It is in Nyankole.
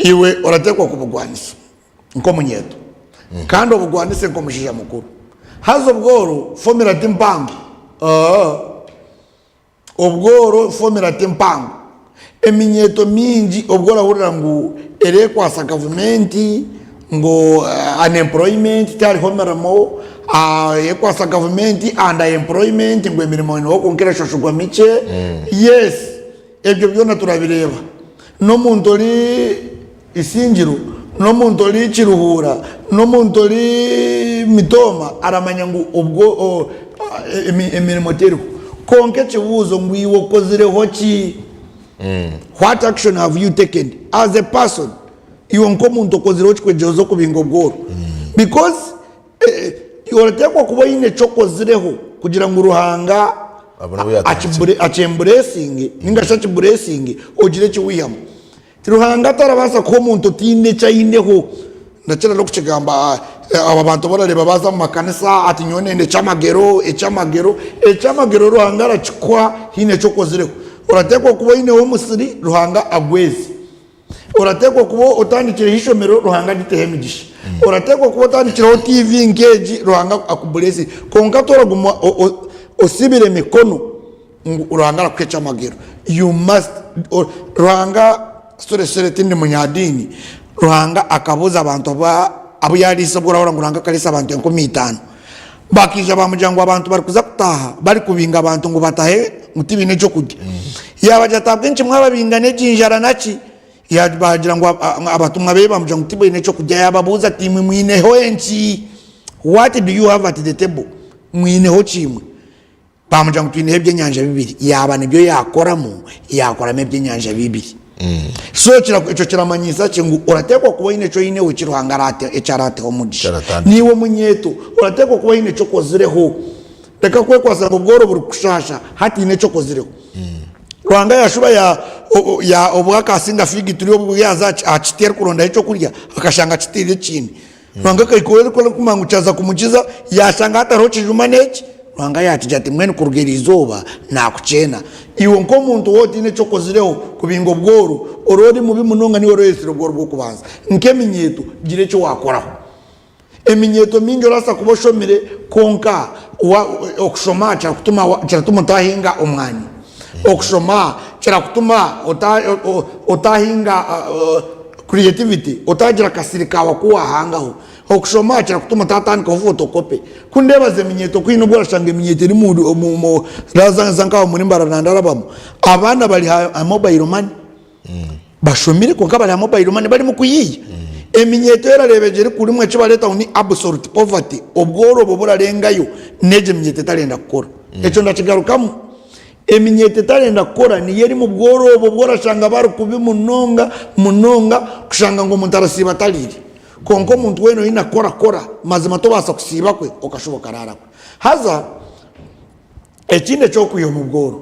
Iwe orateekwa kubugwanisa nk'omunyeeto kandi obugwanise nk'omushaija mukuru. Haza obworo fomula ti mpango. Obworo fomula ti mpango. Eminyeeto mingi obu orahurira ngu ereekwasa gavumenti ngu unemployment tihariho mirimo, ekwasa gavumenti under employment ngu emirimo eriho kwonka erashashurwa mikye, yes ebyo byona turabireeba. N'omuntu ori Isingiro, n'omuntu ori Kiruhura, n'omuntu ori Mitooma aramanya ngu obwo emirimo teriho. Kwonka ekibuuzo ngu iwe okozireho ki? What action have you taken as a person? Iwe nk'omuntu okozireho ki kwegyehoza okubinga obworo? Because orateekwa kuba oine eki okozireho kugira ngu Ruhanga Abone obu yatandikire. akyemburesinge ninga shi akiburesinge ogire eki wihamu. Ti Ruhanga tarabaasa kuha omuntu otaine eki aineho. Ndakira n'okukigamba aba bantu abu orareeba baaza omu makanisa ati nyowe nenda ekyamagero, ekyamagero. Ekyamagero Ruhanga arakikuha haine eki okozireho. Orateekwa kuba oineho omusiri Ruhanga agweze. Orateekwa kuba otandikireho eishomero Ruhanga agiteho emigisha. Orateekwa kuba otandikireho TV nk'egi Ruhanga akuburesinge. Kwonka toraguma osibire emikono ngu Ruhanga arakuha ekyamagero. You must, Ruhanga, sorry sorry tindi munyadiini, Ruhanga akabuuza abantu abu yariise obwo orahurira ngu Ruhanga akariisa abantu 5000. Bakaija bamugira ngu abantu barikuza kutaaha barikubinga abantu ngu batahe ngu tibaine ekyokurya. Yabagira ati ahabw'enki mwababinga n'egi njara naki? Bagira ngu abatumwa beye bamugira ngu tibaine ekyokurya. Yababuuza ati imwe mwineho enki? What do you have at the table? Mwineho ki imwe? Baamugira ngu twineho ebyenyanja bibiri, yaaba nibyo yaakoramu, yaakoramu ebyenyanja bibiri. So ekyo kiramanyiisa ki? Ngu orateekwa kuba oine eki oineho eki Ruhanga araate, eki araateho omugisha. Eki aratandikire. Naiwe omunyeeto, orateekwa kuba oine eki okozireho. Reka kwekwasa ngu obworo burikukushaasha hati haine eki okozireho. Ruhanga yaashuba ya, o- o- ya, obu akasinga fiigi turi obu yaaza aha ki- aha kiti arikurondaho ekyokurya, akashanga kitiire ekindi. Ruhanga akahika ou arikurikumanya ngu kyaza kumukiza, yaashanga hatariho kijuma n'eki, Ruhanga yaakigira ati, Mbwenu kuruga eri izooba naakukyena. Iwe nk'omuntu waaba otaine eki okozireho kubinga obworo, ori ori mubi munonga niiwe orooyetsire obworo bw'okubanza. Nk'eminyeeto, gira eki waakoraho. Eminyeeto mingi orabaasa kuba oshomire kwonka okushoma kiratuma otahinga omwani. Okushoma kirakutuma otahinga Creativity, Otaagira akasiri kaawe aku waahangaho. Okushoma kirakutuma otaatandikaho photocopy. Ku ndeebaza eminyeeto ku haine obu orashanga eminyeeto eri mu raza nk'aho omuri Mbarara ndarabamu, abaana bari aha mobile money. Bashomire kwonka bari aha mobile money barimu kuyiiya. Eminyeeto erareeba egyo erikurimwa eki bareeta ngu ni absolute poverty, obworo obwo burarengayo n'egyo eminyeeto etarenda kukora. Ekyo ndakigarukamu. Eminyeeto etarenda kukora niyo eri mu bworo obwo obu orashanga bari kubi munonga munonga kushanga ngu omuntu arasiiba atariire. Kwonka omuntu weena oine kukora kora, mazima tobaasa kusiiba kwe okashuba okaraara kwe. Haza ekindi eky'okwiha omu bworo.